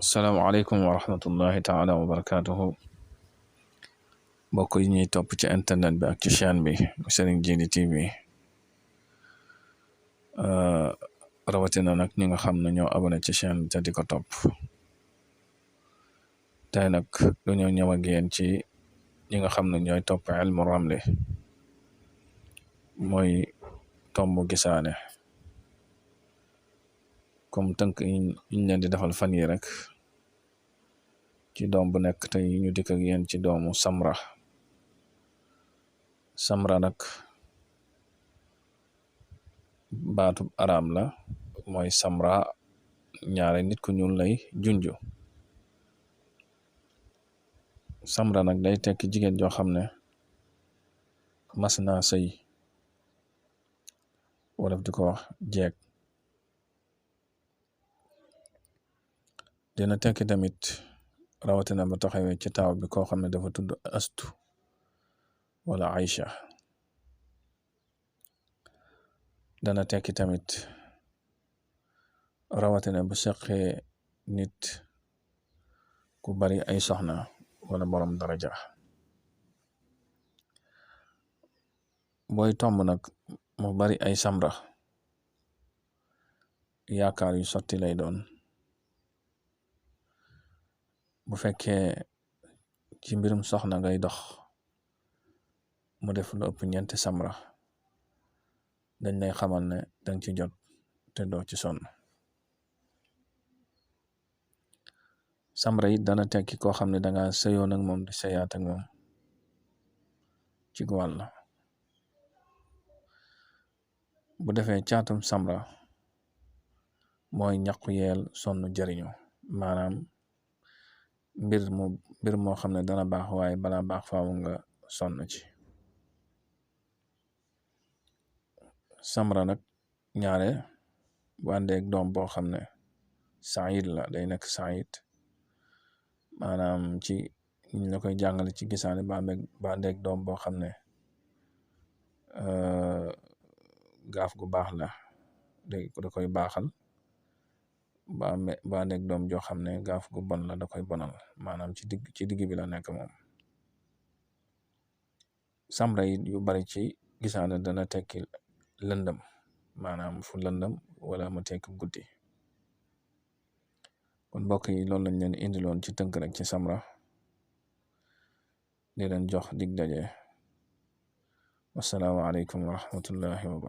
Assalamualaikum warahmatullahi taala wabarakatuhu. Mbokk yi ñuy topp ci internet bi ak ci chaîne bi Serigne Djily TV rawatina nag ñi nga xam ne ñoo abonné ci chaîne bi te di ko topp. tey nag dañoo ñëw ak yéen ci ñi nga xam ne ñooy topp ilmu ramli mooy tombu gisaane comme tënk yiñ leen di defal fan yi rek ci doom bu nekk tey ñu dikk ak yéen ci doomu samra nag baatub araam la mooy samra ñaare nit ku ñuul lay junju. Samra nag day tekki jigéen joo xam ne mas naa sëy wolof di ko wax jeeg. Dina tekki tamit rawatina ba taxawee ci taaw bi koo xam ne dafa tudd astu wala Aïcha. Dana tekki tamit rawatina bu seqee nit ku bari ay soxna wala borom daraja. Booy tomb nag mu bari ay samra yaakaar yu sotti lay doon. Bu fekkee ci mbirum soxna ngay dox mu def lu ëpp ñeenti samra dañ lay xamal ne dang ci jot te doo ci sonn. Samra it dana tekki koo xam ne danga sëyoon ak moom di sëyaat ak moom ci wàll. Bu defee caatum samra mooy ñaqu yeel sonn jëriñu, maanaam mbir moo xam ne dana baax waaye bala baax faawu nga sonn ci. Samra nag ñaare bu àndeek doom boo xam ne saayid la day nekk saayid, maanaam ci ñu la koy jàngale ci gisaane ba àndeek doom boo xam ne gaaf gu baax la da koy baaxal, ba àndeek doom joo xam ne gaaf gu bon la da koy bonal, maanaam ci digg bi la nekk moom. Samra yi yu bari ci gisaane dana tekki lëndëm, maanaam fu lëndëm wala mu tekki guddi. Kon mbokk yi loolu lañ leen indiloon ci tënk rek ci samra di leen jox dig daje. Wassalaamu aleykum wa rahmatullahi wa barakatuh.